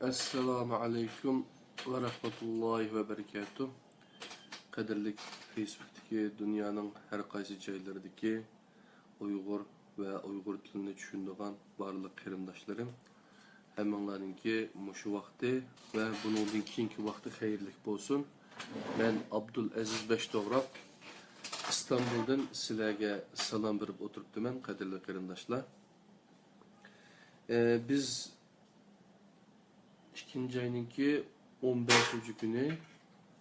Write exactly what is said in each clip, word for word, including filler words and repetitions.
ئەسسالامۇ ئەلەيكۇم ۋە رەھمەتۇللاھى ۋە بەرىكاتۇھ. قەدىرلىك فېيسبۇكتىكى دۇنيانىڭ ھەر قايسى جايلىرىدىكى ئۇيغۇر ۋە ئۇيغۇر تىلىنى چۈشىنىدىغان بارلىق قېرىنداشلىرىم، ھەممىڭلارنىڭكى مۇشۇ ۋاقتى ۋە بۇنىڭدىن كېيىنكى ۋاقتى خەيرلىك بولسۇن. مەن ئابدۇلئەزىز بەشتوغراق، ئىستانبۇلدىن سىلەرگە سالام بېرىپ ئولتۇرۇپتىمەن، قەدىرلىك قېرىنداشلار. ئە، بىز ئىككىنچى ئاينىڭكى ئون بەشىنچى كۈنى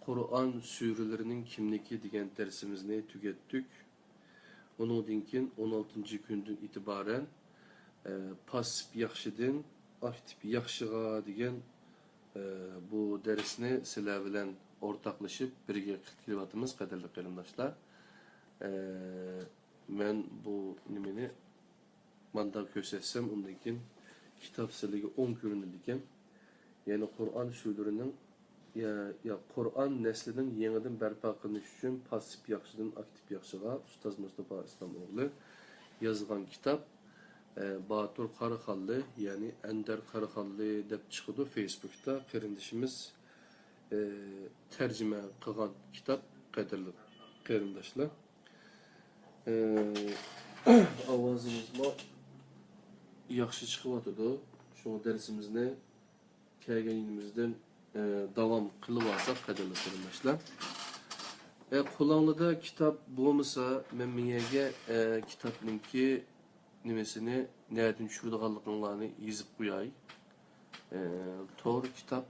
قۇرئان سۈرىلىرىنىڭ كىملىكى دېگەن دەرسىمىزنى تۈگەتتۇق. ئۇنىڭدىن كېيىن ئون ئالتىنچى كۈندىن ئېتىبارەن، ئە، پاسسىپ ياخشىدىن ئاكتىپ ياخشىغا دېگەن، ئە، بۇ دەرسنى سىلەر بىلەن ئورتاقلىشىپ بىرگە قىلىپ كېلىۋاتىمىز، قەدىرلىك قېرىنداشلار. ئە، مەن بۇ نېمىنى مانداق كۆرسەتسەم، ئۇندىن كېيىن كىتاب سىلىگە ئوڭ كۆرۈنىدىكەن. يەنى قۇرئان سۈرىلىرىنىڭ، يا، يا قۇرئان نەسلىنىڭ يېڭىدىن بەرپا قىلىنىش ئۈچۈن پاسسىپ ياخشىدىن ئاكتىپ ياخشىغا ئۇستاز مۇستاپا ئىسلام ئوغلى يازغان كىتاب، ئە، باتۇر قاراخانلى، يەنى ئەندەر قاراخانلى دەپ چىقىدۇ فېيسبۇكتا. قېرىندىشىمىز، ئە، تەرجىمە قىلغان كىتاب، قەدىرلىك قېرىنداشلار. ئاۋازىمىزمۇ ياخشى چىقىۋاتىدۇ. شۇڭا دەرسىمىزنى كەلگەن يىلىمىزدىن، ئە، داۋام قىلىۋالساق، قەدىرلىك قېرىنداشلار. ئە، قولۇڭلىدا كىتاب بولمىسا، مەن مېيەگە، ئە، كىتابنىڭكى نېمىسىنى نەدىن چۈشۈرىدىغانلىقىڭلارنى يېزىپ قوياي. ئە، تور كىتاب،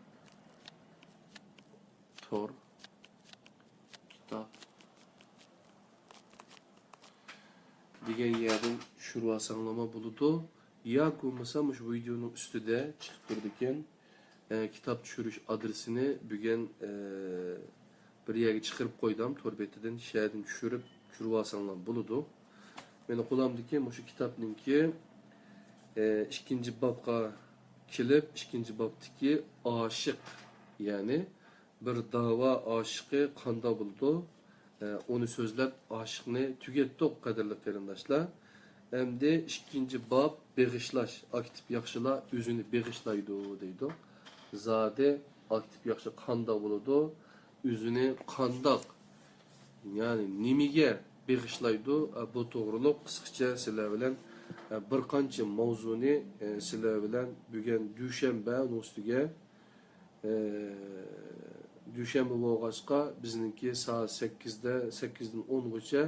تور كىتاب دېگەن يەردىن چۈشۈرۈۋالساڭلارمۇ بولىدۇ. ياكى بولمىسا مۇشۇ ۋىدېئونىڭ ئۈستىدە چىقىپ تۇرىدىكەن، ئە، كىتاب چۈشۈرۈش ئادرېسىنى بۈگۈن، ئە، بىر يەرگە چىقىرىپ قويدۇم تور بېتىدىن، شۇ يەردىن چۈشۈرۈپ كۆرۈۋالساڭلار بولىدۇ. مېنىڭ قولۇمدىكى مۇشۇ كىتابنىڭكى، ئە، ئىككىنچى بابقا كېلىپ، ئىككىنچى بابتىكى ئاشىق، يەنى بىر داۋا ئاشىقى قانداق بولىدۇ؟ ئە، ئۇنى سۆزلەپ، ئاشىقنى تۈگەتتۇق، قەدىرلىك قېرىنداشلار. ئەمدى ئىككىنچى باب، بېغىشلاش. ئاكتىپ ياخشىلار ئۆزىنى بېغىشلايدۇ دەيدۇ. زادى ئاكتىپ ياخشى قانداق بولىدۇ؟ ئۆزىنى قانداق، يەنى نېمىگە بېغىشلايدۇ؟ ئە، بۇ توغرۇلۇق قىسقىچە سىلەر بىلەن، ئە، بىر قانچە ماۋزۇنى، ئە، سىلەر بىلەن بۈگۈن دۈشەنبە، ئۇنىڭ ئۈستىگە ئە، دۈشەنبە بولغاچقا، بىزنىڭكى سائەت سەككىزدە، سەككىزدىن ئونغىچە،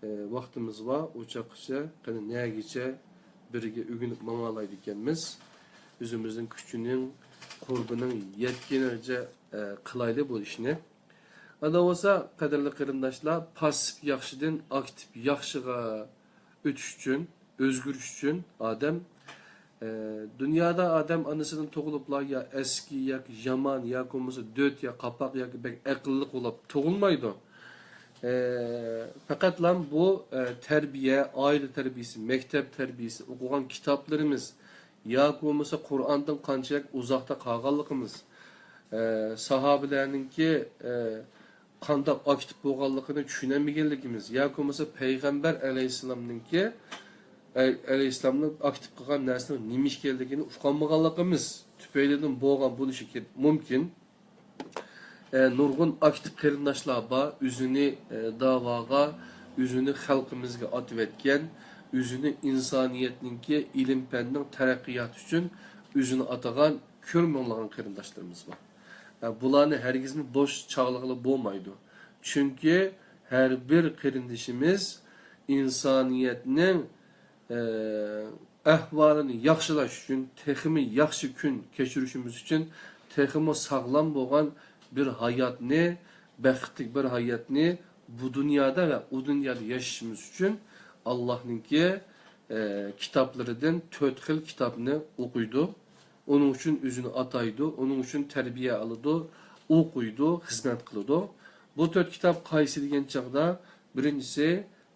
ئە، ۋاقتىمىز بار. ئۇ چاغقىچە قېنى نەگىچە بىرگە ئۆگىنىپ ماڭالايدىكەنمىز. ئۆزىمىزنىڭ كۈچىنىڭ، قۇربىنىڭ يەتكىنىچە، ئە، قىلايلى بۇ ئىشنى. ئاندىن بولسا، قەدىرلىك قېرىنداشلار، پاسسىپ ياخشىدىن ئاكتىپ ياخشىغا ئۆتۈش ئۈچۈن، ئۆزگىرىش ئۈچۈن ئادەم، ئە، دۇنيادا ئادەم ئانىسىدىن تۇغۇلۇپلا يا ئەسكى ياكى يامان ياكى بولمىسا دۆت يا قاپاق ياكى بەك ئەقىللىق بولۇپ تۇغۇلمايدۇ. ئە، پەقەتلا بۇ، ئە، تەربىيە، ئائىلە تەربىيەسى، مەكتەپ تەربىيەسى، ئوقۇغان كىتابلىرىمىز ياكى بولمىسا قۇرئاندىن قانچىلىك ئۇزاقتا قالغانلىقىمىز، ئە، ساھابىلەرنىڭكى، ئە، قانداق ئاكتىپ بولغانلىقىنى چۈشىنەلمىگەنلىكىمىز ياكى بولمىسا پەيغەمبەر ئەلەيھىسسالامنىڭكى، ئەي-، ئەلەيھىسسالامنىڭ ئاكتىپ قىلغان نەرسىنىڭ نېمە ئىكەنلىكىنى ئۇقالمىغانلىقىمىز تۈپەيلىدىن بولغان بولۇشى كېرەك، مۇمكىن. ئە، نۇرغۇن ئاكتىپ قېرىنداشلار بار، ئۆزىنى، ئە، داۋاغا، ئۆزىنى خەلقىمىزگە ئاتىۋەتكەن، ئۆزىنى ئىنسانىيەتنىڭكى ئىلىم-پەننىڭ تەرەققىياتى ئۈچۈن ئۆزىنى ئاتىغان كۆرمىڭلىغان قېرىنداشلىرىمىز بار. ئە، بۇلارنى ھەرگىزمۇ بوش چاغلىغىلى بولمايدۇ. چۈنكى ھەر بىر قېرىندىشىمىز ئىنسانىيەتنىڭ، ئە، ئەھۋالىنى ياخشىلاش ئۈچۈن، تېخىمۇ ياخشى كۈن كەچۈرۈشىمىز ئۈچۈن، تېخىمۇ ساغلام بولغان بىر ھاياتنى، بەختلىك بىر ھاياتنى بۇ دۇنيادا ۋە ئۇ دۇنيادا ياشىشىمىز ئۈچۈن ئاللاھنىڭكى، ئە، كىتابلىرىدىن تۆت خىل كىتابنى ئوقۇيدۇ. ئۇنىڭ ئۈچۈن ئۆزىنى ئاتايدۇ، ئۇنىڭ ئۈچۈن تەربىيە ئالىدۇ، ئوقۇيدۇ، خىزمەت قىلىدۇ. بۇ تۆت كىتاب قايسى دېگەن چاغدا، بىرىنچىسى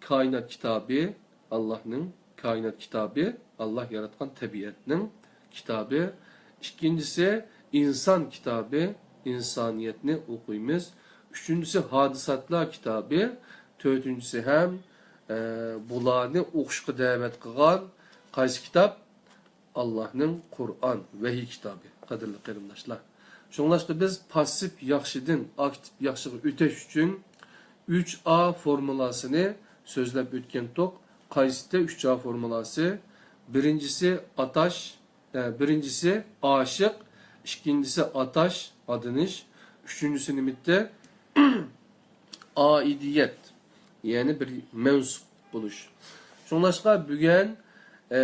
كائىنات كىتابى، ئاللاھنىڭ كائىنات كىتابى، ئاللاھ ياراتقان تەبىئەتنىڭ كىتابى. ئىككىنچىسى ئىنسان كىتابى، ئىنسانىيەتنى ئوقۇيمىز. ئۈچىنچىسى ھادىساتلار كىتابى، تۆتىنچىسى ھەم، ئە، بۇلارنى ئوقۇشقا دەۋەت قىلغان قايسى كىتاب؟ ئاللاھنىڭ قۇرئان، ۋەھىي كىتابى. قەدىرلىك قېرىنداشلار. شۇڭلاشقا بىز پاسسىپ ياخشىدىن ئاكتىپ ياخشىغا ئۆتۈش ئۈچۈن ئۈچ ئا فورمۇلاسىنى سۆزلەپ ئۆتكەنتۇق. قايسىتى ئۈچ ئا فورمۇلاسى؟ بىرىنچىسى ئاتاش، ئە، بىرىنچىسى ئاشىق، ئىككىنچىسى ئاتاش، ئاتىنىش، ئۈچىنچىسى نېمىتتى؟ ئائىدىيەت، يەنى بىر مەنسۇپ بولۇش. شۇڭلاشقا بۈگۈن، ئە،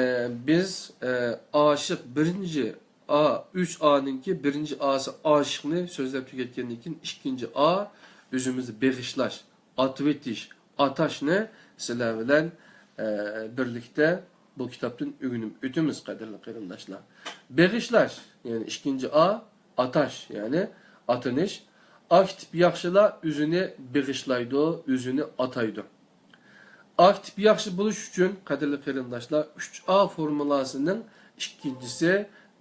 بىز، ئە، ئاشىق بىرىنچى ئا، ئۈچ ئانىڭكى بىرىنچى ئاسى ئاشىقنى سۆزلەپ تۈگەتكەندىن كېيىن، ئىككىنچى ئا ئۆزىمىزنى بېغىشلاش، ئاتىۋېتىش، ئاتاشنى سىلەر بىلەن، ئە، بىرلىكتە بۇ كىتابتىن ئۆگىنىپ ئۆتىمىز، قەدىرلىك قېرىنداشلار. بېغىشلاش، يەنى ئىككىنچى ئا، ئاتاش، يەنى ئاتىنىش. ئاكتىپ ياخشىلار ئۆزىنى بېغىشلايدۇ، ئۆزىنى ئاتايدۇ. ئاكتىپ ياخشى بولۇش ئۈچۈن، قەدىرلىك قېرىنداشلار، ئۈچ ئا فورمۇلاسىنىڭ ئىككىنچىسى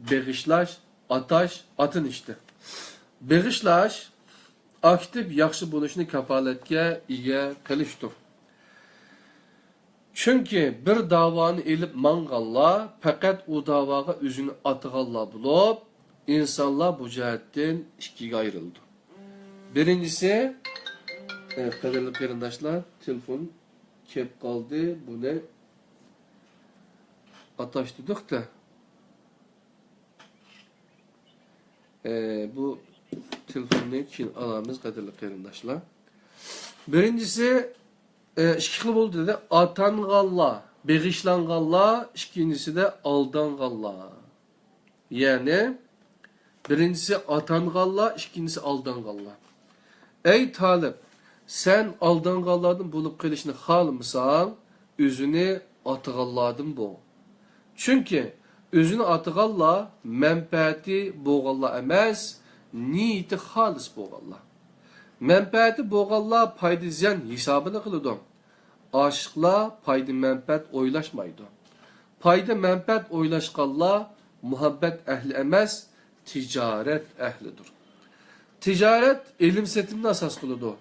بېغىشلاش، ئاتاش، ئاتىنىشتى. بېغىشلاش ئاكتىپ ياخشى بولۇشنى كاپالەتكە ئىگە قىلىشتۇر. چۈنكى بىر داۋانى ئېلىپ ماڭغانلار پەقەت ئۇ داۋاغا ئۆزىنى ئاتىغانلار بولۇپ، ئىنسانلار بۇ جەھەتتىن ئىككىگە ئايرىلىدۇ. بىرىنچىسى، ئە، قەدىرلىك قېرىنداشلار، تېلېفون كەپ قالدى، بۇنى ئاتاشتۇردۇق-تە. ئە، بۇ تېلېفوننى كېيىن ئالىمىز، قەدىرلىك قېرىنداشلار. بىرىنچىسى، ئە، ئىككى خىل بولدى دېدى. ئاتانغانلار، بېغىشلانغانلار، ئىككىنچىسىدە ئالدانغانلار. يەنى، بىرىنچىسى ئاتانغانلار، ئىككىنچىسى ئالدانغانلار. ئەي تالىپ، سەن ئالدانغانلاردىن بولۇپ قېلىشنى خالىمىساڭ، ئۆزىنى ئاتىغانلاردىن بول. چۈنكى ئۆزىنى ئاتىغانلار مەنپەئەتى بولغانلار ئەمەس، نىيىتى خالىس بولغانلار. مەنپەئەتى بولغانلار پايدا زىيان ھېسابىنى قىلىدۇ. ئاشىقلار پايدا مەنپەئەت ئويلاشمايدۇ. پايدا مەنپەئەت ئويلاشقانلار مۇھەببەت ئەھلى ئەمەس، تىجارەت ئەھلىدۇر. تىجارەت ئېلىم سېتىمنى ئاساس قىلىدۇ.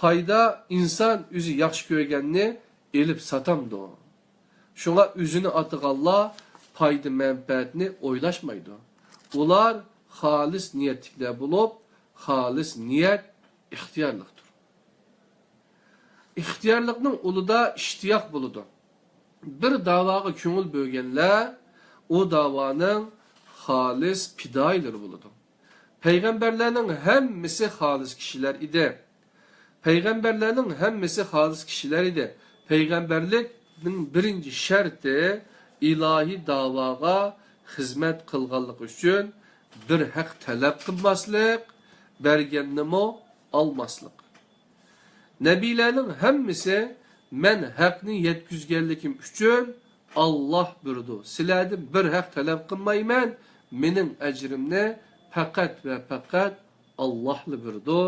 پايدا ئىنسان ئۆزى ياخشى كۆرگەننى ئېلىپ ساتامدۇ. شۇڭا ئۆزىنى ئاتىغانلار پايدا مەنپەئەتنى ئويلاشمايدۇ. ئۇلار خالىس نىيەتلىكلەر بولۇپ، خالىس نىيەت ئىختىيارلىقتۇر. ئىختىيارلىقنىڭ ئۇلىدا ئىشتىياق بولىدۇ. بىر داۋاغا كۆڭۈل بۆلگەنلەر ئۇ داۋانىڭ خالىس پىدائىيلىرى بولىدۇ. پەيغەمبەرلەرنىڭ ھەممىسى خالىس كىشىلەر ئىدى. پەيغەمبەرلەرنىڭ ھەممىسى خالىس كىشىلەر ئىدى. پەيغەمبەرلىكنىڭ بىرىنچى شەرتى ئىلاھىي داۋاغا خىزمەت قىلغانلىقى ئۈچۈن بىر ھەق تەلەپ قىلماسلىق، بەرگەننىمۇ ئالماسلىق. نەبىيلەرنىڭ ھەممىسى مەن ھەقنى يەتكۈزگەنلىكىم ئۈچۈن ئاللاھ بېرىدۇ. سىلەردىن بىر ھەق تەلەپ قىلمايمەن، مېنىڭ ئەجرىمنى پەقەت ۋە پەقەت ئاللاھلا بېرىدۇ،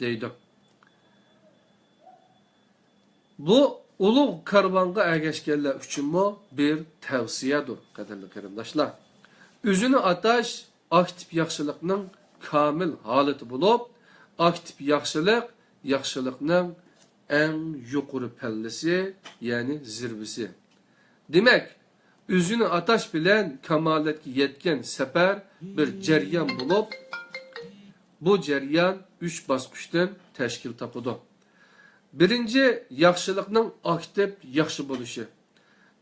دەيدۇ. بۇ ئۇلۇغ كارۋانغا ئەگەشكەنلەر ئۈچۈنمۇ بىر تەۋسىيەدۇر، قەدىرلىك قېرىنداشلار. ئۆزىنى ئاتاش ئاكتىپ ياخشىلىقنىڭ كامىل ھالىتى بولۇپ، ئاكتىپ ياخشىلىق ياخشىلىقنىڭ ئەڭ يۇقىرى پەللىسى، يەنى زىرۋىسى. دېمەك، ئۆزىنى ئاتاش بىلەن كامالەتكە يەتكەن سەپەر بىر جەريان بولۇپ، بۇ جەريان ئۈچ باسقۇچتىن تەشكىل تاپىدۇ. بىرىنچى، ياخشىلىقنىڭ ئاكتىپ ياخشى بولۇشى.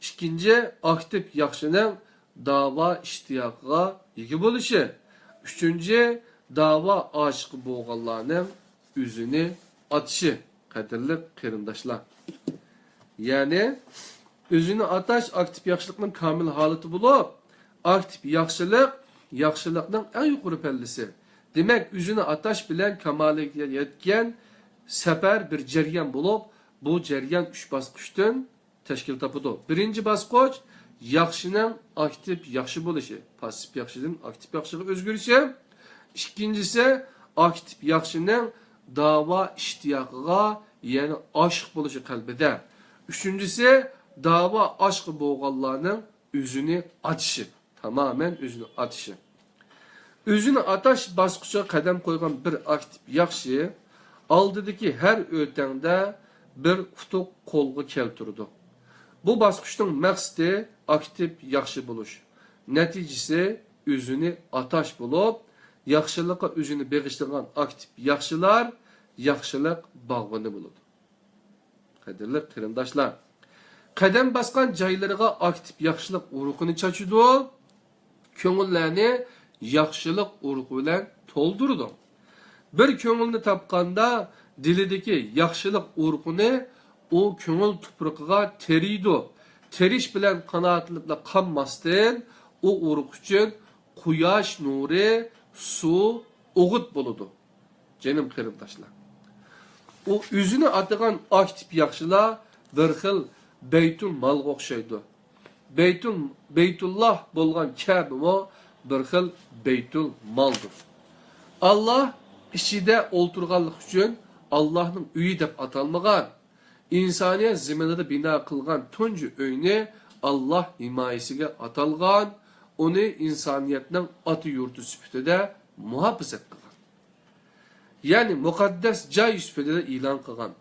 ئىككىنچى، ئاكتىپ ياخشىنىڭ داۋا ئىشتىياقىغا ئىگە بولۇشى. ئۈچىنچى، داۋا ئاشىقى بولغانلارنىڭ ئۆزىنى ئاتىشى، قەدىرلىك قېرىنداشلار. يەنى، ئۆزىنى ئاتاش ئاكتىپ ياخشىلىقنىڭ كامىل ھالىتى بولۇپ، ئاكتىپ ياخشىلىق ياخشىلىقنىڭ ئەڭ يۇقىرى پەللىسى. دېمەك، ئۆزىنى ئاتاش بىلەن كامالەتكە يەتكەن سەپەر بىر جەريان بولۇپ، بۇ جەريان ئۈچ باسقۇچتىن تەشكىل تاپىدۇ. بىرىنچى باسقۇچ، ياخشىنىڭ ئاكتىپ ياخشى بولۇشى، پاسسىپ ياخشىدىن ئاكتىپ ياخشىغا ئۆزگىرىشى. ئىككىنچىسى، ئاكتىپ ياخشىنىڭ داۋا ئىشتىياقىغا، يەنى ئاشىق بولۇشى قەلبىدە. ئۈچىنچىسى، داۋا ئاشىقى بولغانلارنىڭ ئۆزىنى ئاتىشى، تامامەن ئۆزىنى ئاتىشى. ئۆزىنى ئاتاش باسقۇچىغا قەدەم قويغان بىر ئاكتىپ ياخشى ئالدىدىكى ھەر ئۆتەڭدە بىر ئۇتۇق قولغا كەلتۈرىدۇ. بۇ باسقۇچنىڭ مەقسىتى ئاكتىپ ياخشى بولۇش، نەتىجىسى ئۆزىنى ئاتاش بولۇپ، ياخشىلىققا ئۆزىنى بېغىشلىغان ئاكتىپ ياخشىلار ياخشىلىق باغۋىنى بولىدۇ. قەدىرلىك قېرىنداشلار، قەدەم باسقان جايلىرىغا ئاكتىپ ياخشىلىق ئۇرۇقىنى چاچىدۇ، كۆڭۈللەرنى ياخشىلىق ئۇرۇقى بىلەن تولدۇرىدۇ. بىر كۆڭۈلنى تاپقاندا، دىلىدىكى ياخشىلىق ئۇرۇقىنى ئۇ كۆڭۈل تۇپرىقىغا تېرىيدۇ. تېرىش بىلەن قانائەتلىنىپلا قالماستىن، ئۇ ئۇرۇق ئۈچۈن قۇياش نۇرى، سۇ، ئوغۇت بولىدۇ. جېنىم قېرىنداشلار، ئۇ ئۆزىنى ئاتىغان ئاكتىپ ياخشىلار بىر خىل بەيتۇل مالغا ئوخشايدۇ. بەيتۇل، بەيتۇللاھ بولغان كەبىمۇ بىر خىل بەيتۇل مالدۇر. ئاللاھ ئىچىدە ئولتۇرغانلىقى ئۈچۈن ئاللاھنىڭ ئۆيى دەپ ئاتالمىغان. ئىنسانىيەت زېمىنىدا بىنا قىلغان تۇنجى ئۆينى ئاللاھ ھىمايىسىگە ئاتالغان، ئۇنى ئىنسانىيەتنىڭ ئاتا يۇرتى سۈپىتىدە مۇھاپىزەت قىلغان. يەنى مۇقەددەس جاي سۈپىتىدە ئېلان قىلغان.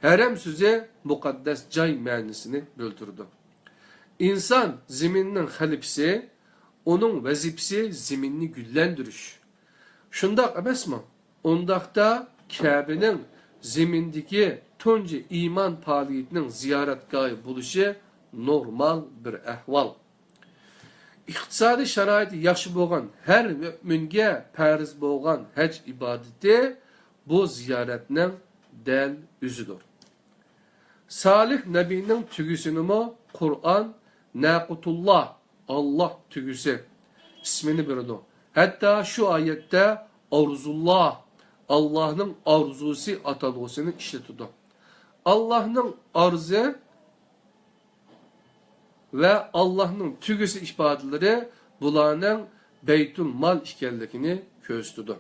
ھەرەم سۆزى مۇقەددەس جاي مەنىسىنى بىلدۈرىدۇ. ئىنسان زېمىننىڭ خەلىپىسى، ئۇنىڭ ۋەزىپىسى زېمىننى گۈللەندۈرۈش. شۇنداق ئەمەسمۇ؟ ئۇنداقتا كەبىنىڭ زېمىندىكى تۇنجى ئىمان پائالىيىتىنىڭ زىيارەتگاھى بولۇشى نورمال بىر ئەھۋال. ئىقتىسادىي شارائىتى ياخشى بولغان ھەر مۆمىنگە پەرز بولغان ھەج ئىبادىتى بۇ زىيارەتنىڭ دەل ئۆزىدۇر. سالىھ نەبىنىڭ تۆگىسىنىمۇ قۇرئان ناقۇتۇللا، ئاللاھ تۆگىسى، ئىسمىنى بېرىدۇ. ھەتتا شۇ ئايەتتە ئارزۇللا، ئاللاھنىڭ ئارزۇسى ئاتالغۇسىنى ئىشلىتىدۇ. ئاللاھنىڭ ئارزى ۋە ئاللاھنىڭ تۆگىسى ئىپادىلىرى بۇلارنىڭ بەيتۇل مال ئىكەنلىكىنى كۆرسىتىدۇ.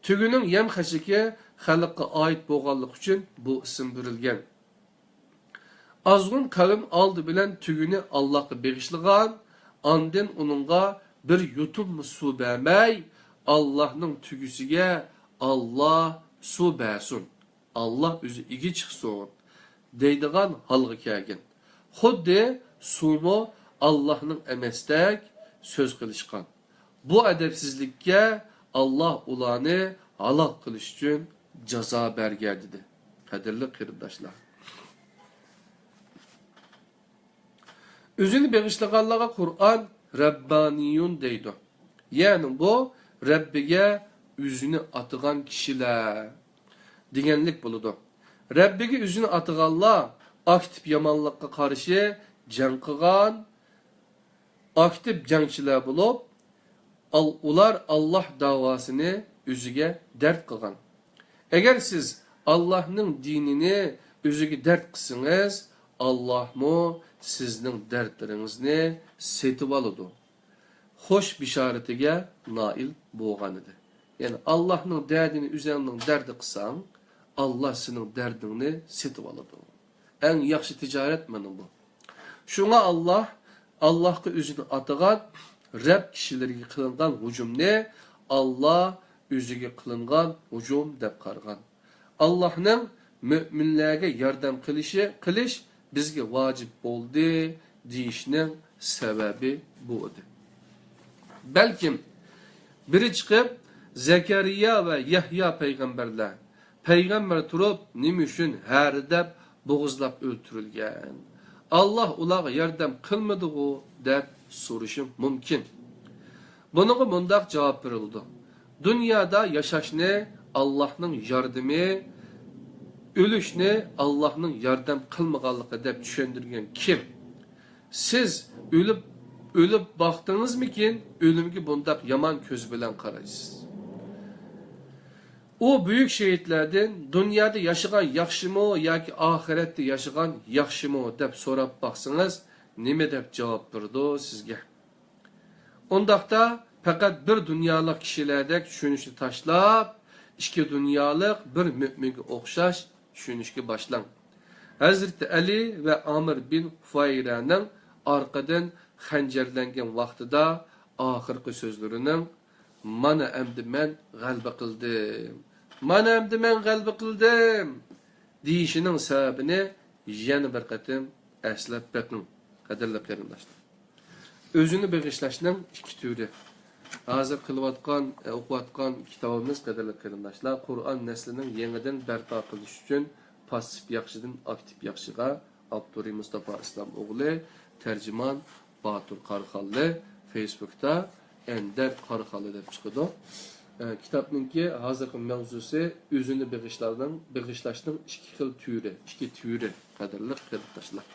تۆگىنىڭ يەم-خەشىكى خەلققە ئائىت بولغانلىقى ئۈچۈن بۇ ئىسىم بېرىلگەن. ئازغۇن قەۋم ئالدى بىلەن تۆگىنى ئاللاھقا بېغىشلىغان، ئاندىن ئۇنىڭغا بىر يۇتۇممۇ سۇ بەرمەي، ئاللاھنىڭ تۆگىسىگە ئاللاھ سۇ بەرسۇن، ئاللاھ ئۆزى ئىگە چىقسۇن دەيدىغان ھالغا كەلگەن. خۇددى سۇمۇ ئاللاھنىڭ ئەمەستەك سۆز قىلىشقان. بۇ ئەدەپسىزلىككە ئاللاھ ئۇلارنى ھالاك قىلىش ئۈچۈن جازا بەرگەن، دېدى. قەدىرلىك قېرىنداشلار، ئۆزىنى بېغىشلىغانلارغا قۇرئان رەببانىيۇن دەيدۇ. يەنى بۇ رەببىگە ئۆزىنى ئاتىغان كىشىلەر دېگەنلىك بولىدۇ. رەببىگە ئۆزىنى ئاتىغانلار ئاكتىپ يامانلىققا قارشى جەڭ قىلغان، ئاكتىپ جەڭچىلەر بولۇپ، ئال-، ئۇلار ئاللاھ داۋاسىنى ئۆزىگە دەرد قىلغان. ئەگەر سىز ئاللاھنىڭ دىنىنى ئۆزىگە دەرد قىلسىڭىز، ئاللاھمۇ سىزنىڭ دەردلىرىڭىزنى سېتىۋالىدۇ. خوش بېشارىتىگە نائىل بولغانىدى. يەنى ئاللاھنىڭ دەردىنى ئۆزۈڭنىڭ دەردى قىلساڭ، ئاللاھ سېنىڭ دەردىڭنى سېتىۋالىدۇ. ئەڭ ياخشى تىجارەت مانا بۇ. شۇڭا ئاللاھ، ئاللاھقا ئۆزىنى ئاتىغان رەب كىشىلىرىگە قىلىنغان ھۇجۇمنى ئاللاھ ئۆزىگە قىلىنغان ھۇجۇم دەپ قارىغان. ئاللاھنىڭ مۆمىنلەرگە ياردەم قىلىشى، قىلىش بىزگە ۋاجىپ بولدى دېيىشنىڭ سەۋەبى بۇ ئىدى. بەلكىم بىرى چىقىپ، زەكەرىيا ۋە يەھيا پەيغەمبەرلەر پەيغەمبەر تۇرۇپ، نېمە ئۈچۈن ھەرىدەپ بوغۇزلاپ ئۆلتۈرۈلگەن؟ ئاللاھ ئۇلارغا ياردەم قىلمىدىغۇ؟ دەپ سورىشى مۇمكىن. بۇنىڭغا مۇنداق جاۋاب بېرىلىدۇ: دۇنيادا ياشاشنى ئاللاھنىڭ ياردىمى، ئۆلۈشنى ئاللاھنىڭ ياردەم قىلمىغانلىقى دەپ چۈشەندۈرگەن كىم؟ سىز ئۆلۈپ، ئۆلۈپ باقتىڭىزمىكىن؟ ئۆلۈمگە بۇنداق يامان كۆز بىلەن قارايسىز. ئۇ بۈيۈك شېھىتلەردىن دۇنيادا ياشىغان ياخشىمۇ ياكى ئاخىرەتتە ياشىغان ياخشىمۇ دەپ سوراپ باقسىڭىز، نېمە دەپ جاۋاب بېرىدۇ سىزگە؟ ئۇنداقتا پەقەت بىر دۇنيالىق كىشىلەردەك چۈشىنىشنى تاشلاپ، ئىككى دۇنيالىق بىر مۆمىنگە ئوخشاش چۈشىنىشكە باشلاڭ. ھەزرىتى ئەلى ۋە ئامىر بىن فۇھەيرەنىڭ ئارقىدىن خەنجەرلەنگەن ۋاقتىدا ئاخىرقى سۆزلىرىنىڭ، «مانا ئەمدى مەن غەلىبە قىلدىم، مانا ئەمدى مەن غەلىبە قىلدىم» دېيىشىنىڭ سەۋەبىنى يەنە بىر قېتىم ئەسلەپ بېقىڭ، قەدىرلىك قېرىنداشلار. ئۆزىنى بېغىشلاشنىڭ ئىككى تۈرى. ھازىر قىلىۋاتقان، ئە، ئوقۇۋاتقان كىتابىمىز، قەدىرلىك قېرىنداشلار، قۇرئان نەسلىنىڭ يېڭىدىن بەرپا قىلىش ئۈچۈن پاسسىپ ياخشىدىن ئاكتىپ ياخشىغا، ئاپتورى مۇستاپا ئىسلام ئوغلى، تەرجىمان باتۇر قاراخانلى، فېيسبۇكتا ئەندەر قاراخانلى دەپ چىقىدۇ. ئە، كىتابنىڭكى ھازىرقى ماۋزۇسى ئۆزىنى بېغىشلارنىڭ، بېغىشلاشنىڭ ئىككى خىل تۈرى، ئىككى تۈرى، قەدىرلىك قېرىنداشلار.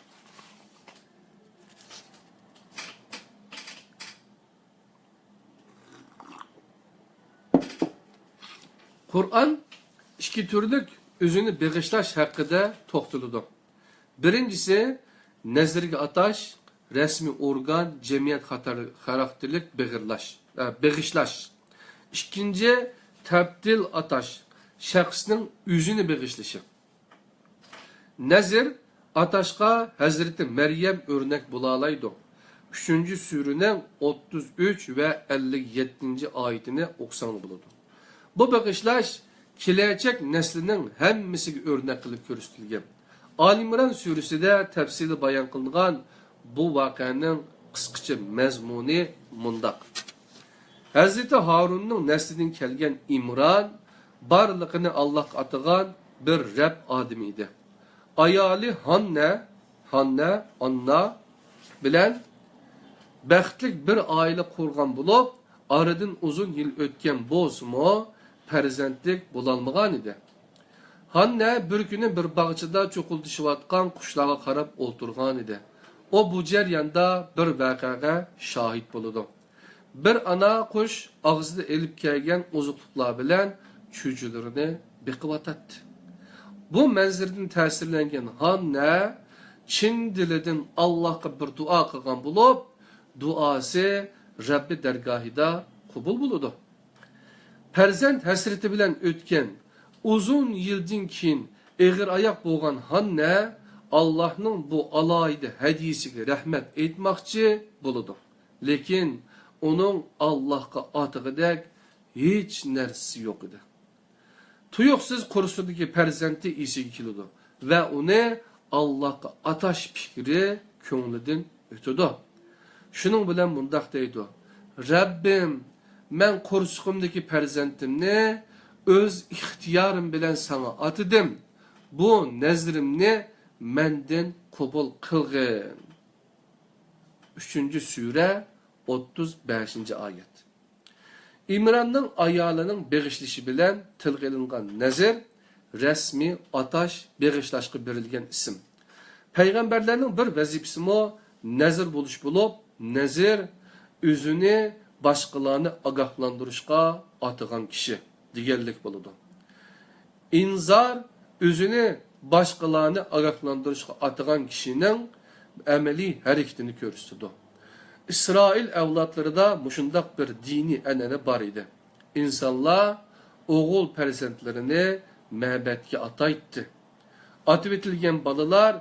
قۇرئان ئىككى تۈرلۈك ئۆزىنى بېغىشلاش ھەققىدە توختىلىدۇ. بىرىنچىسى، نەزىرگە ئاتاش، رەسمىي ئورگان، جەمئىيەت خاتار-، خاراكتېرلىك بېغىرلاش، ئە، بېغىشلاش. ئىككىنچى، تەبدىل ئاتاش، شەخسنىڭ ئۆزىنى بېغىشلىشى. نەزىر ئاتاشقا ھەزرىتى مەريەم ئۆرنەك بولالايدۇ. ئۈچىنچى سۈرىنىڭ ئوتتۇز ئۈچ ۋە ئەللىك يەتتىنچى ئايىتىنى ئوقۇساڭلار بولىدۇ. بۇ بېغىشلاش كېلەچەك نەسلىنىڭ ھەممىسىگە ئۆرنەك قىلىپ كۆرسىتىلگەن. ئالى ئىمران سۈرىسىدە تەپسىلىي بايان قىلىنغان بۇ ۋەقەنىڭ قىسقىچە مەزمۇنى مۇنداق. ھەزرىتى ھارۇننىڭ نەسلىدىن كەلگەن ئىمران بارلىقىنى ئاللاھقا ئاتىغان بىر رەب ئادىمى ئىدى. ئايالى ھاننە، ھاننە، ئاننا بىلەن بەختلىك بىر ئائىلە قۇرغان بولۇپ، ئارىدىن ئۇزۇن يىل ئۆتكەن بولسىمۇ، پەرزەنتلىك بولالمىغان ئىدى. ھاننە بىر كۈنى بىر باغچىدا چوقۇلدىشىۋاتقان قۇشلارغا قاراپ ئولتۇرغان ئىدى. ئۇ بۇ جەرياندا بىر ۋەقەگە شاھىت بولىدۇ. بىر ئانا قۇش ئاغزىدا ئېلىپ كەلگەن ئوزۇقلۇقلار بىلەن چۈجىلىرىنى بېقىۋاتاتتى. بۇ مەنزىرىدىن تەسىرلەنگەن ھاننە چىن دىلىدىن ئاللاھقا بىر دۇئا قىلغان بولۇپ، دۇئاسى رەببى دەرگاھىدا قوبۇل بولىدۇ. پەرزەنت ھەسرىتى بىلەن ئۆتكەن ئۇزۇن يىلدىن كېيىن ئېغىر ئاياق بولغان ھاننە ئاللاھنىڭ بۇ ئالاھىدە ھەدىيىسىگە رەھمەت ئېيتماقچى بولىدۇ. لېكىن ئۇنىڭ ئاللاھقا ئاتىغۇدەك ھېچ نەرسىسى يوق ئىدى. تۇيۇقسىز قورسىقىدىكى پەرزەنتى ئېسىگە كېلىدۇ ۋە ئۇنى ئاللاھقا ئاتاش پىكرى كۆڭلىدىن ئۆتىدۇ. شۇنىڭ بىلەن مۇنداق دەيدۇ: رەببىم، مەن قورسىقىمدىكى پەرزەنتىمنى ئۆز ئىختىيارىم بىلەن ساڭا ئاتىدىم. بۇ نەزرىمنى مەندىن قوبۇل قىلغىن. ئۈچىنچى سۈرە، ئوتتۇز بەشىنچى ئايەت. ئىمراننىڭ ئايالىنىڭ بېغىشلىشى بىلەن تىلغا ئېلىنغان نەزر رەسمىي ئاتاش، بېغىشلاشقا بېرىلگەن ئىسىم. پەيغەمبەرلەرنىڭ بىر ۋەزىپىسىمۇ نەزىر بولۇش بولۇپ، نەزىر ئۆزىنى باشقىلارنى ئاگاھلاندۇرۇشقا ئاتىغان كىشى دېگەنلىك بولىدۇ. ئىنزار ئۆزىنى باشقىلارنى ئاگاھلاندۇرۇشقا ئاتىغان كىشىنىڭ ئەمەلىي ھەرىكىتىنى كۆرسىتىدۇ. ئىسرائىل ئەۋلادلىرىدا مۇشۇنداق بىر دىنىي ئەنئەنە بار ئىدى. ئىنسانلار ئوغۇل پەرزەنتلىرىنى مەبەتكە ئاتايتتى. ئاتىۋېتىلگەن بالىلار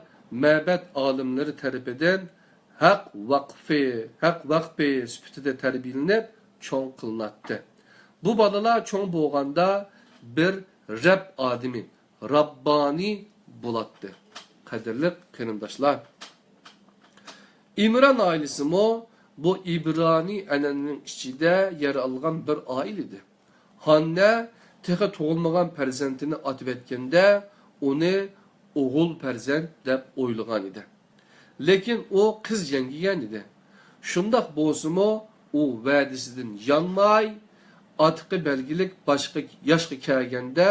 مەبەت ئالىملىرى تەرىپىدىن ھەق ۋەقپى، ھەق ۋەقپى سۈپىتىدە تەربىيەلىنىپ چوڭ قىلىناتتى. بۇ بالىلار چوڭ بولغاندا بىر رەب ئادىمى، راببانى بولاتتى. قەدىرلىك قېرىنداشلار، ئىمران ئائىلىسىمۇ بۇ ئىبرانىي ئەنئەنىنىڭ ئىچىدە يەر ئالغان بىر ئائىلە ئىدى. ھاننە تېخى تۇغۇلمىغان پەرزەنتىنى ئاتىۋەتكەندە، ئۇنى ئوغۇل پەرزەنت دەپ ئويلىغان ئىدى. لېكىن ئۇ قىز يەڭگىگەن ئىدى. شۇنداق بولسىمۇ، ئۇ ۋەدىسىدىن يانماي، ئاتىقى بەلگىلىك باشقا ياشقا كەلگەندە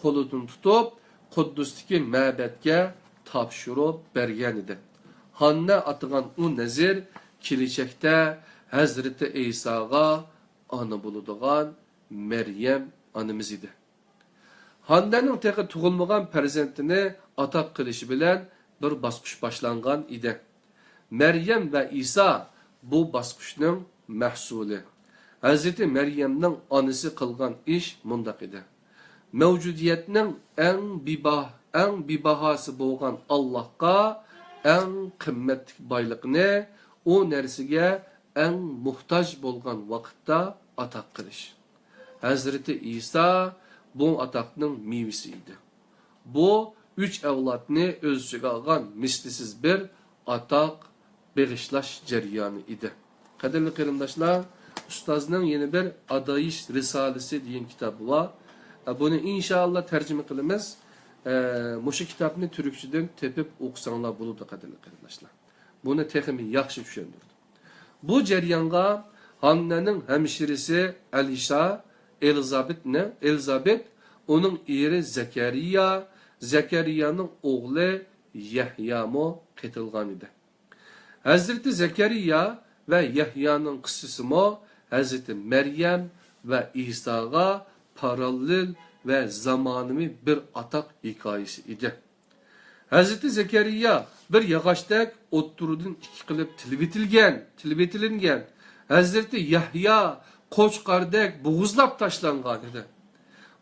قولىدىن تۇتۇپ، قۇددۇستىكى مەبەتكە تاپشۇرۇپ بەرگەن ئىدى. ھاننە ئاتىغان ئۇ نەزىر كېلىچەكتە ھەزرىتى ئەيساغا ئانا بولىدىغان مەريەم ئانىمىز ئىدى. ھاننەنىڭ تېخى تۇغۇلمىغان پەرزەنتىنى ئاتاق قىلىشى بىلەن بىر باسقۇچ باشلانغان ئىدى. مەريەم ۋە ئىسا بۇ باسقۇچنىڭ مەھسۇلى. ھەزرىتى مەريەمنىڭ ئانىسى قىلغان ئىش مۇنداق ئىدى. مەۋجۇدىيەتنىڭ ئەڭ بىباھ-، ئەڭ بىباھاسى بولغان ئاللاھقا ئەڭ قىممەتلىك بايلىقنى، ئۇ نەرسىگە ئەڭ موھتاج بولغان ۋاقىتتا ئاتاق قىلىش. ھەزرىتى ئىسا بۇ ئاتاقنىڭ مېۋىسى ئىدى. بۇ ئۈچ ئەۋلادنى ئۆز ئىچىگە ئالغان مىسلىسىز بىر ئاتاق بېغىشلاش جەريانى ئىدى. قەدىرلىك قېرىنداشلار، ئۇستازنىڭ يەنە بىر ئادايىش رىسالىسى دېگەن كىتابى بار. ئە، بۇنى ئىنشائاللا تەرجىمە قىلىمىز. ئە، مۇشۇ كىتابنى تۈركچىدىن تېپىپ ئوقۇساڭلار بولىدۇ، قەدىرلىك قېرىنداشلار. بۇنى تېخىمۇ ياخشى چۈشەندۈردۈم. بۇ جەريانغا ھاننەنىڭ ھەمشىرىسى ئەلىشا، ئېلىزابېتنى، ئېلىزابېت، ئۇنىڭ ئېرى زەكەرىيا، زەكەرىيانىڭ ئوغلى يەھيامۇ قېتىلغان ئىدى. ھەزرىتى زەكەرىيا ۋە يەھيانىڭ قىسسىسىمۇ ھەزرىتى مەريەم ۋە ئىساغا پاراللېل ۋە زامانىۋى بىر ئاتاق ھېكايىسى ئىدى. ھەزرىتى زەكەرىيا بىر ياغاچتەك ئوتتۇرىدىن ئىككى قىلىپ تىلىۋېتىلگەن، تىلىۋېتىلىنگەن. ھەزرىتى يەھيا قوچقاردەك بوغۇزلاپ تاشلانغان ئىدى.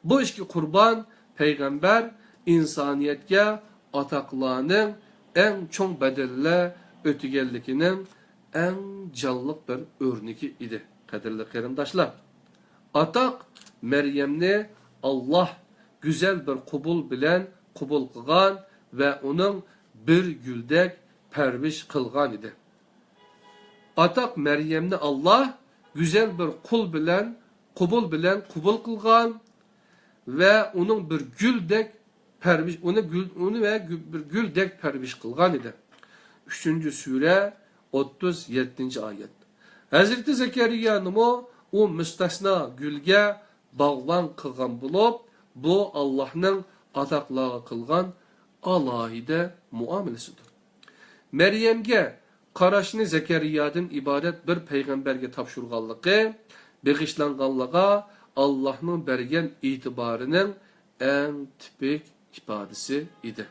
بۇ ئىككى قۇربان پەيغەمبەر ئىنسانىيەتكە ئاتاقلارنىڭ ئەڭ چوڭ بەدەللەر ئۆتىگەنلىكىنىڭ ئەڭ جانلىق بىر ئۆرنىكى ئىدى، قەدىرلىك قېرىنداشلار. ئاتاق مەريەمنى ئاللاھ گۈزەل بىر قوبۇل بىلەن قوبۇل قىلغان ۋە ئۇنىڭ بىر گۈلدەك پەرۋىش قىلغان ئىدى. ئاتاق مەريەمنى ئاللاھ گۈزەل بىر قۇل بىلەن، قوبۇل بىلەن قوبۇل قىلغان ۋە ئۇنىڭ بىر گۈلدەك پەرۋىش، ئۇنى گۈل، ئۇنى ۋە گۈ-، بىر گۈلدەك پەرۋىش قىلغان ئىدى. ئۈچىنچى سۈرە، ئوتتۇز يەتتىنچى ئايەت. ھەزرىتى زەكەرىيانىمۇ ئۇ مۇستەسنا گۈلگە باغۋەن قىلغان بولۇپ، بۇ ئاللاھنىڭ ئاتاقلارغا قىلغان ئالاھىدە مۇئامىلىسىدۇر. مەريەمگە قاراشنى زەكەرىيادىن ئىبارەت بىر پەيغەمبەرگە تاپشۇرغانلىقى، بېغىشلانغانلىقىغا ئاللاھنىڭ بەرگەن ئېتىبارىنىڭ ئەڭ تىپىك ئىپادىسى ئىدى.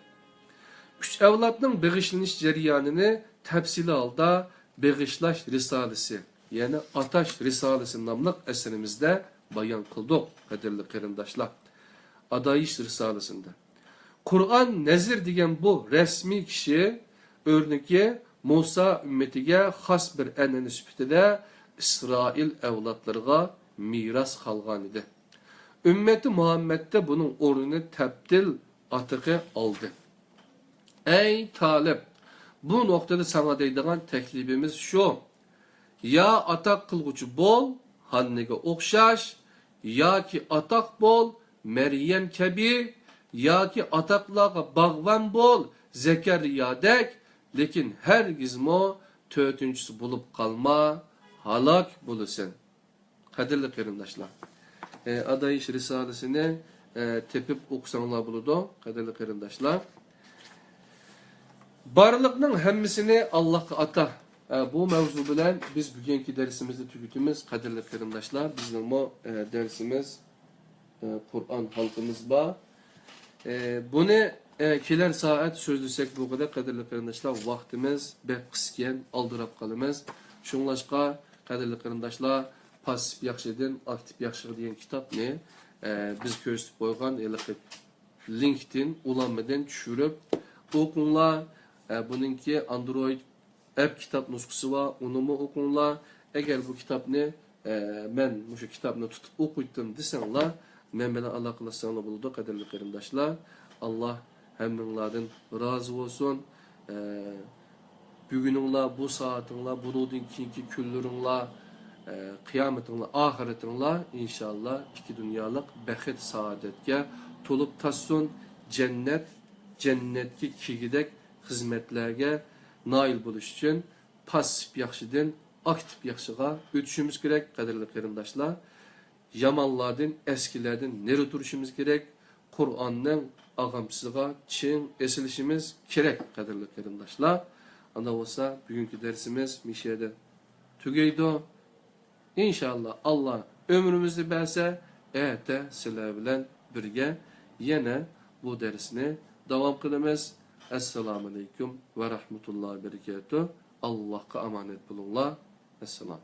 ئۈچ ئەۋلادنىڭ بېغىشلىنىش جەريانىنى تەپسىلىي ھالدا بېغىشلاش رىسالىسى، يەنى ئاتاش رىسالىسى ناملىق ئەسىرىمىزدە بايان قىلدۇق، قەدىرلىك قېرىنداشلار. ئادايىش رىسالىسىندە. قۇرئان نەزىر دېگەن بۇ رەسمىي كىشى ئۆرنىكى مۇسا ئۈممىتىگە خاس بىر ئەنئەنە سۈپىتىدە ئىسرائىل ئەۋلادلىرىغا مىراس قالغانىدى. ئۈممىتى مۇھەممەدتە بۇنىڭ ئورنىنى تەبدىل ئاتىقى ئالدى. ئەي تالىپ، بۇ نۇقتىدا ساڭا دەيدىغان تەكلىپىمىز شۇ. يا ئاتاق قىلغۇچى بول، ھاننىگە ئوخشاش، ياكى ئاتاق بول، مەريەم كەبى، ياكى ئاتاقلارغا باغۋەن بول، زەكەرىيادەك، لېكىن ھەرگىزمۇ تۆتىنچىسى بولۇپ قالما، ھالاك بولىسەن. قەدىرلىك قېرىنداشلار، ئە، ئادايىش رىسالىسىنى، ئە، تېپىپ ئوقۇساڭلار بولىدۇ، قەدىرلىك قېرىنداشلار. بارلىقنىڭ ھەممىسىنى ئاللاھقا ئاتا. ئە، بۇ مەۋزۇ بىلەن بىز بۈگۈنكى دەرسىمىزنى تۈگىتىمىز، قەدىرلىك قېرىنداشلار. بىزنىڭمۇ، ئە، دەرسىمىز، ئە، قۇرئان ھالقىمىز بار. ئە، بۇنى، ئە، كېلەر سائەت سۆزلىسەك بولغۇدەك، قەدىرلىك قېرىنداشلار، ۋاقتىمىز بەك قىسكەن، ئالدىراپ قالىمىز. شۇڭلاشقا، قەدىرلىك قېرىنداشلار، پاسسىپ ياخشىدىن ئاكتىپ ياخشىغا دېگەن كىتابنى، ئە، بىز كۆرسىتىپ قويغان ھېلىقى لىنكتىن، ئۇلانمىدىن چۈشۈرۈپ ئوقۇڭلار. ئە، بۇنىڭكى ئاندرويد ئەپ كىتاب نۇسخىسى بار، ئۇنىمۇ ئوقۇڭلار. ئەگەر بۇ كىتابنى، ئە، مەن مۇشۇ كىتابنى تۇتۇپ ئوقۇيتتىم دېسەڭلار، مەن بىلەن ئالاقىلەشسەڭلار بولىدۇ، قەدىرلىك قېرىنداشلار. ئاللا ھەممىڭلاردىن رازى بولسۇن. ئە، بۈگۈنۈڭلار، بۇ سائىتىڭلار، بۇنىڭدىن كېيىنكى كۈنلىرىڭلار، ئە، قىيامىتىڭلار، ئاخىرىتىڭلار، ئىنشاللا، ئىككى دۇنيالىق بەخت، سائادەتكە تولۇپ تاشسۇن. جەننەت، جەننەتكە كىرگۈدەك خىزمەتلەرگە نائىل بولۇش ئۈچۈن پاسسىپ ياخشىدىن ئاكتىپ ياخشىغا ئۆتۈشىمىز كېرەك، قەدىرلىك قېرىنداشلار. يامانلاردىن، ئەسكىلەردىن نېرى تۇرۇشىمىز كېرەك. قۇرئاننىڭ ئاغامچىسىغا چىڭ ئېسىلىشىمىز كېرەك، قەدىرلىك قېرىنداشلار. ئانداق بولسا، بۈگۈنكى دەرسىمىز مۇشۇ يەردە تۈگەيدۇ. ئىنشاللا، ئاللا ئۆمرىمىزنى بەرسە، ئەتە سىلەر بىلەن بىرگە يەنە بۇ دەرسنى داۋام قىلىمىز. ئەسسالامۇئەلەيكۇم ۋە رەھمەتۇللاھى ۋە بەرىكاتۇھ. ئاللاھقا ئامانەت بولۇڭلار. ۋەسسالام.